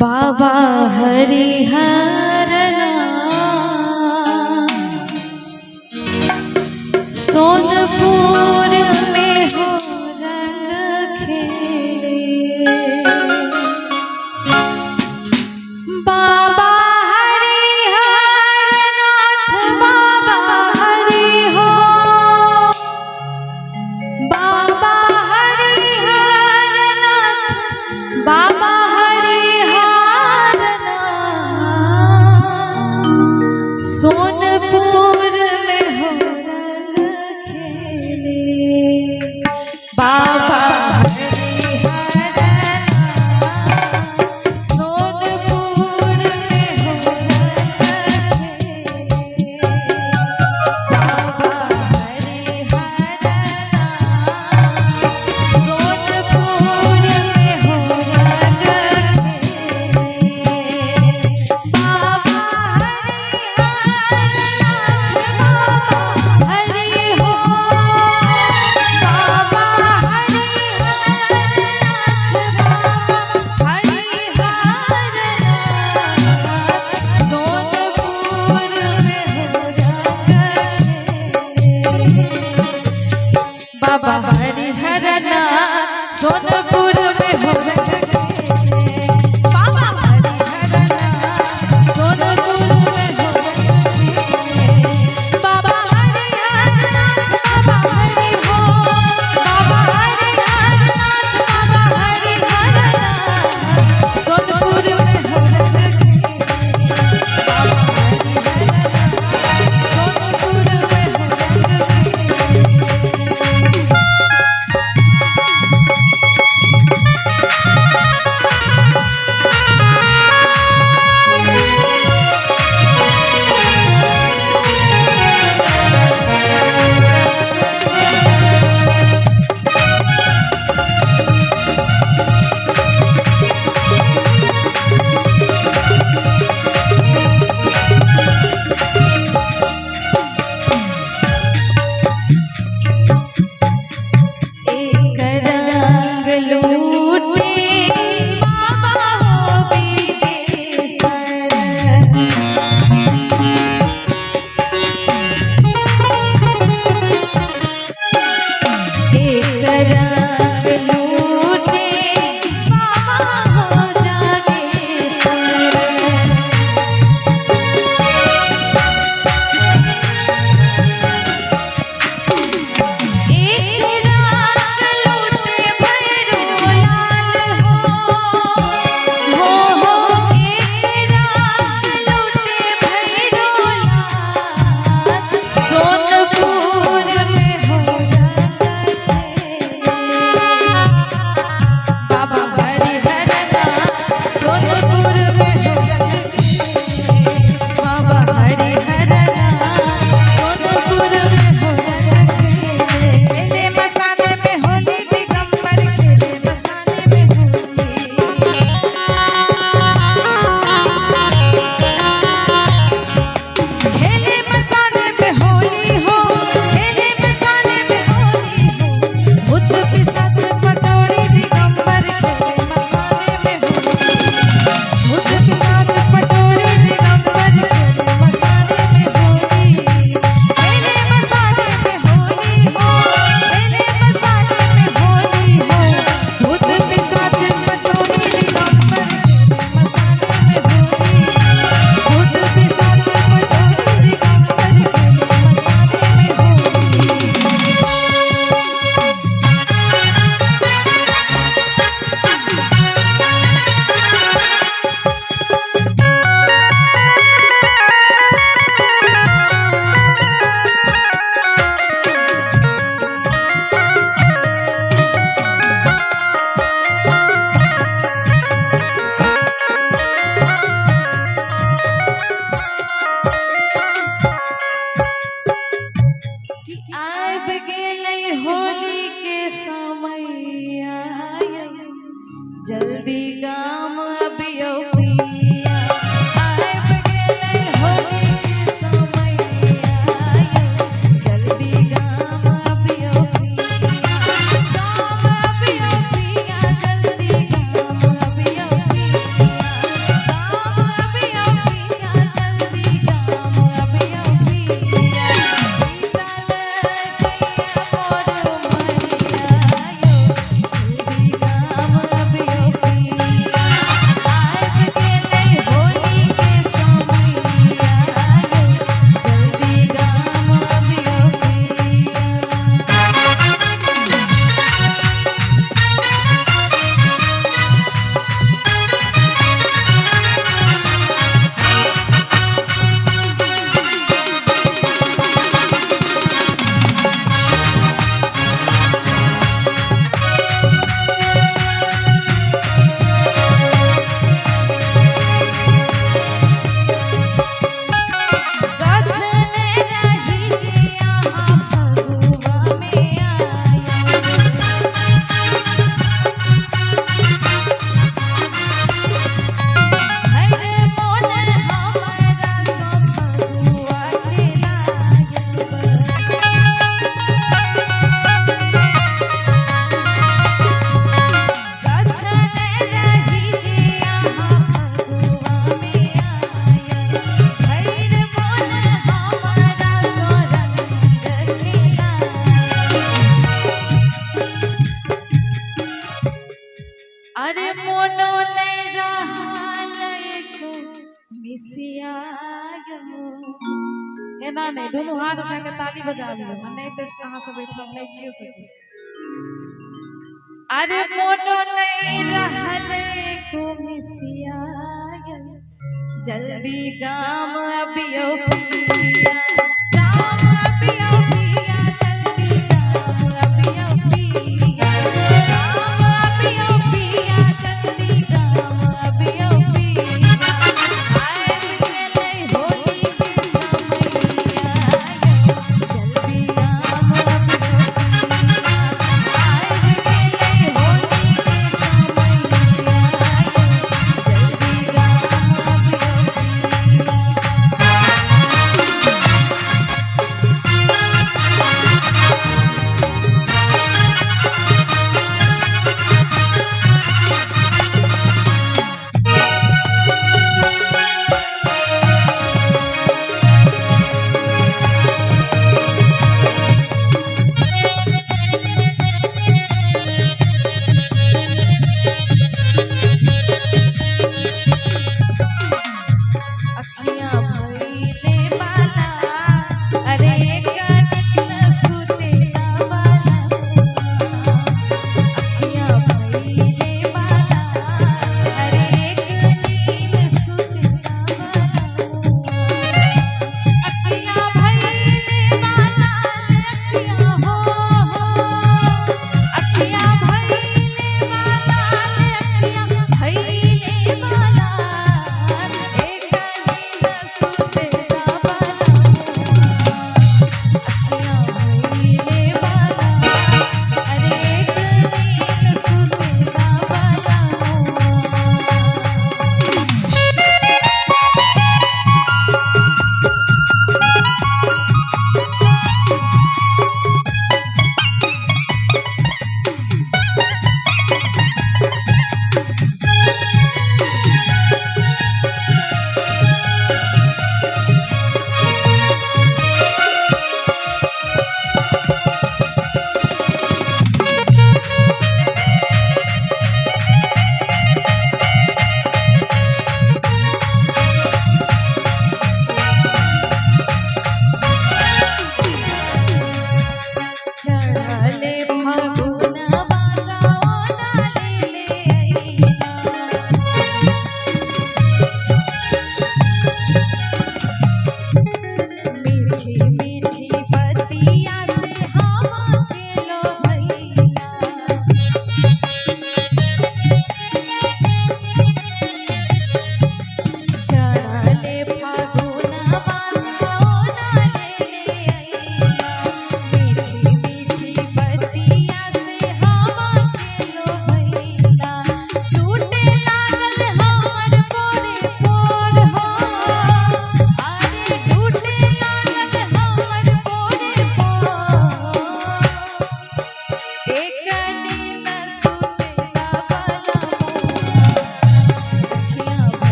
बाबा हरिहर सोनपुर में हो रंग खेले। बाबा हरिहर नाथ बाबा हरि हो, बाबा हरिहर नाथ बाबा हरिहर नाथ। सोनपुर में हो रंग खेले बाबा हरिहर नाथ। सोनपुर में हो रंग खेले बाबा हरिहर नाथ। सोनपुर में हो रंग खेले बाबा हरिहर नाथ बाबा हरि हो, बाबा हरिहर नाथ बाबा हरिहर नाथ। सोनपुर में हो रंग खेले बाबा हरिहर नाथ। सोनपुर में हो रंग खेले बाबा हरिहर नाथ। सोनपुर में हो रंग खेले बाबा हरिहर नाथ बाबा हरि हो, बाबा हरिहर नाथ बाबा हरिहर नाथ। सोनपुर में हो रंग खेले बाबा हरिहर नाथ। सोनपुर में हो रंग खेले। रहल एको मिसिया यौ। एना नहि, दुनू हाथ उठा के ताली बजाबियौ, आ नहि तऽ अहाँ सब एहिठाम नहि छियो सकै छी। अरे मोनो नहीं रहल एको मिसिया यौ, जल्दी गाम अबियौ पिया।